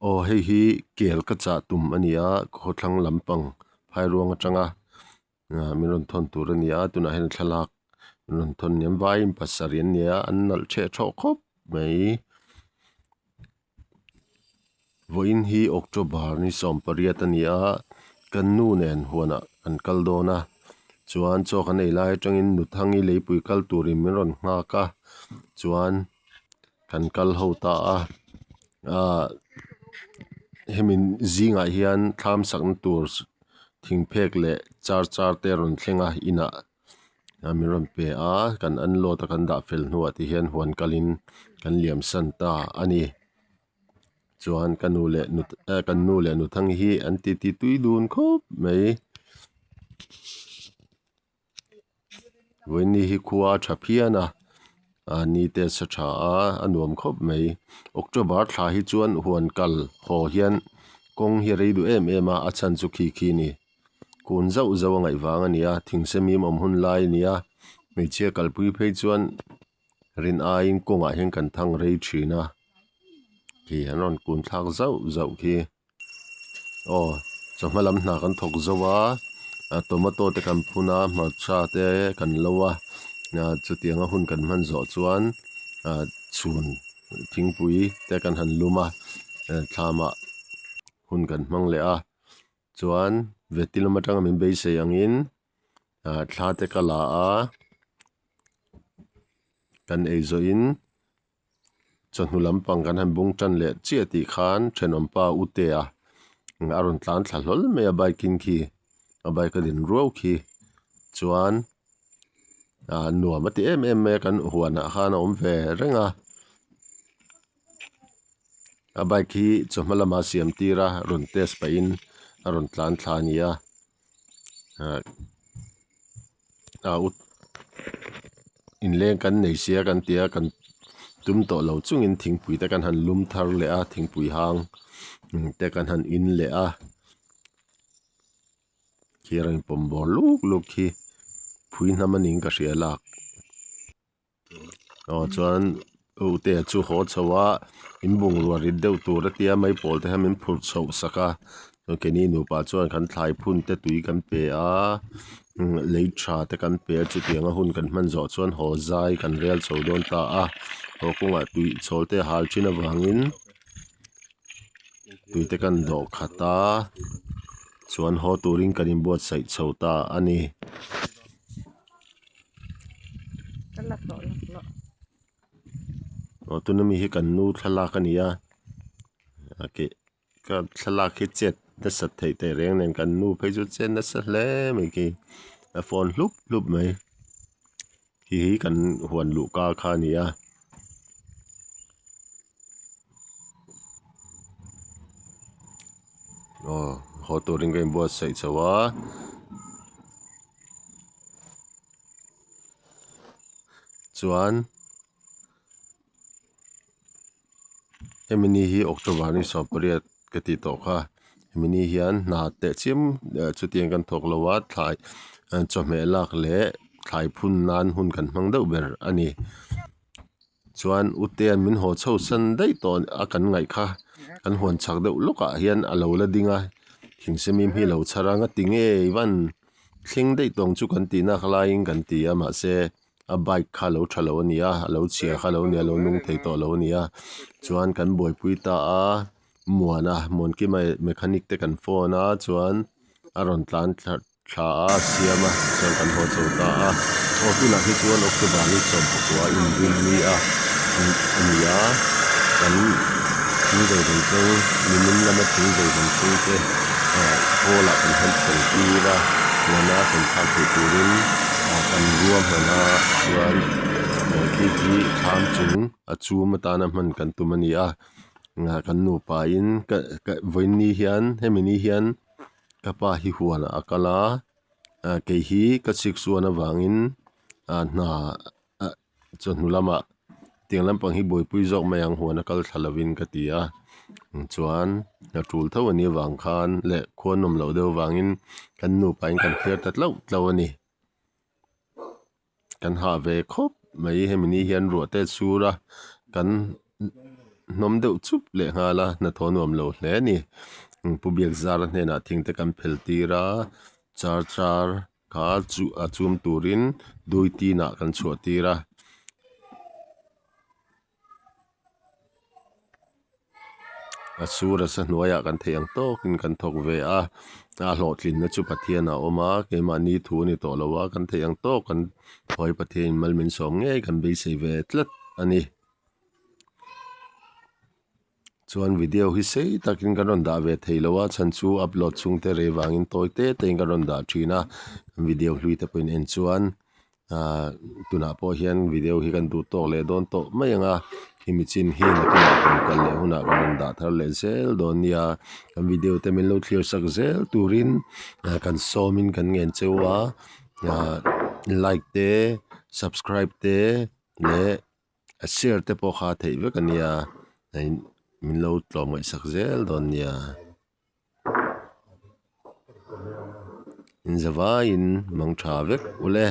Aw hei hi kel ka chah tum a ni a khawthlang lampang phairuang atanga ah min rawn thawn tur a ni a tunah hian thlalak min rawn thawn aniang vaiin pasarih an ni a an nalh ṭheh ṭhawh khawp mai. Vawiin hi October ni sawmpariat a ni a kan nu nen huanah kan kal dawn a chuan chaw kan ei lai atangin Nuthangi leipui kal turin min rawn nghak a chuan kan kal ho ta a ahh hemi zingah hian thlam sakna tur thingphek leh char char te a rawn thleng a inah min rawn pe a kan unload a kan dah fel hnuah te hian huan kalin kan liam san ta a ni chuan ka nu leh nu eh kan nu leh nuthang hi an titi tui dun khawp mai. Vawiin hi khua a tha phian a ah ni te a sa tha a a nuam khawp mai October thla hi chuan huan kal haw hian kawng hi a rei duh em em a a chhan chu khi khi a ni kun zauh zauh a ngaih vang a ni a thingsemim awm hun lai a ni a hmeichhia kalpui phei chuan rin aiin kawngah hian kan thang rei thin a khi an rawn kun thlak zauh zauh khi. Aw chawhma lam hna kan thawk zo a ah tomato te kan phun a hmarcha te kan lo a ah chutianga hun kan hman zawh chuan ah chhun thingpui te kan han lum a thlamah hun kan hmang leh a chuan veti lam atanga min beisei angin ah thla te ka la a kan ei zawhin. Chawhnu lampang kan han bung tan leh chiah tih khan thenawmpa Utea a rawn tlan thla hlawl mai a bike in khi a bike a din ruau khi chuan ah nuam a ti em em mai a kan huanah khan a awm ve reng a a bike hi chawhma lama siam tir a rawn test pahin a rawn tlan thla a ni a ah ah ut inleng kan nei sia kan tia kan tum tawh lo chungin thingpui te kan han lum thar leh a thingpui hang te kan han in leh a khi a rawn pawm bawr luk luk khi phui hnam a niin ka hria lak. Aw chuan ute chu haw chho a in bungrua rit deuh tur a tia mai pawl te hian min phurh chhoh sak a chuan keini nupa chuan kan thlai phun te tui kan pe a lei tha te kan pe a chutiang a hun kan hman zawh chuan haw zai kan rel chho dawn ta a haw kawngah tui chhawl te a hal thin avangin tui te kan dawh khat a chuan haw turin kan inbuatsaih chho ta a ni. Aw tuna mi hi kan nu thlalak a ni a a keh ka thlalak hi chet nasat theih teh reng nen kan nu phei chu chet nasa hle mai khi a phone hlup hlup mai khi hi kan huan luh kar kha a ni a. Aw haw turin ka inbuatsaih chho a. Chuan hemi ni hi October ni sawmpariat ka tih tawh kha hemi ni hian hna teh chiam chutiang kan thawk lo a thlai chawhmeh lak leh thlai phun nan hun kan hmang deuh ber a ni. Chuan Utea'n min haw chho san daih tawh a kan ngaih kha kan huan chak deuh lawkah hian a lo la ding a thingsemim hi a lo chhar a ngati nge i van thleng daih tawng chu kan tih nak laiin kan ti a mahse a bike kha a lo tha lo a ni a a lo chhia kha a lo ni a a lo nung thei tawh lo a ni a chuan kan buaipui ta a Muana Muankima mechanic te kan phone a chuan a rawn tlan thla thla a siam a tichuan kan haw chho ta a aw tunah hi chuan October ni sawmpakua inrin ni a a ni a kan thing zei dang cheng nimin lama thing zei dang cheng te ah kawlah kan han fel tir a huana kan thlak theih turin ah kan ruahman a chuan khi khi thlam chung a chum atana hman kan tum a ni a kan nupa in ka ka vawiin ni hian hemi ni hian. Ka pa hi huanah a kal a ah kei hi ka chhik suan avangin ah hna ah chawhnu lamah tiang lampang hi buaipui zawk mai ang huan a kal thla lovin ka ti a chuan a tul tho a nih avang khan leh khua nawm loh deuh avangin kan nupa in kan thliar ta tlauh tlauh a ni. Kan hah ve khawp mai hemi ni hian ruah te a sur a kan. hnawm deuh chup leh nghal a hnathawh nuam lo hle a ni pu Biakzara hnenah thing te kan phel tir a char char kha chu a chum turin dui tinah kan chhuah tir a. A sur a sa hnuaiah kan theih ang tawkin kan thawk ve a a hlawhtlinna chu Pathian a awm a keimahni thu a ni tawh lo a kan theih ang tawk kan hnuai Pathianin mal min sawm ngei kan beisei ve tlat a ni. Chuan video hi sei takin kan rawn dah ve thei lo a chhan chu upload chhung te rei vangin tawi te te in kan rawn dah thin a video hlui te pawhin en chuan Ahh tunah pawh hian video hi kan duh tawk leh dawn tawh mai ang a hemi chin hi nakinah rawn kal leh hunah kan rawn dah thar leh zel dawn nia kan video te min lo thlir sak zel turin ah kan sawmin kan ngen cheu a ah like te subscribe te leh share te pawh kha theih vek a nia min lo tlawm ngaihsak zel dawn nia. In zavaiin mang tha vek ule.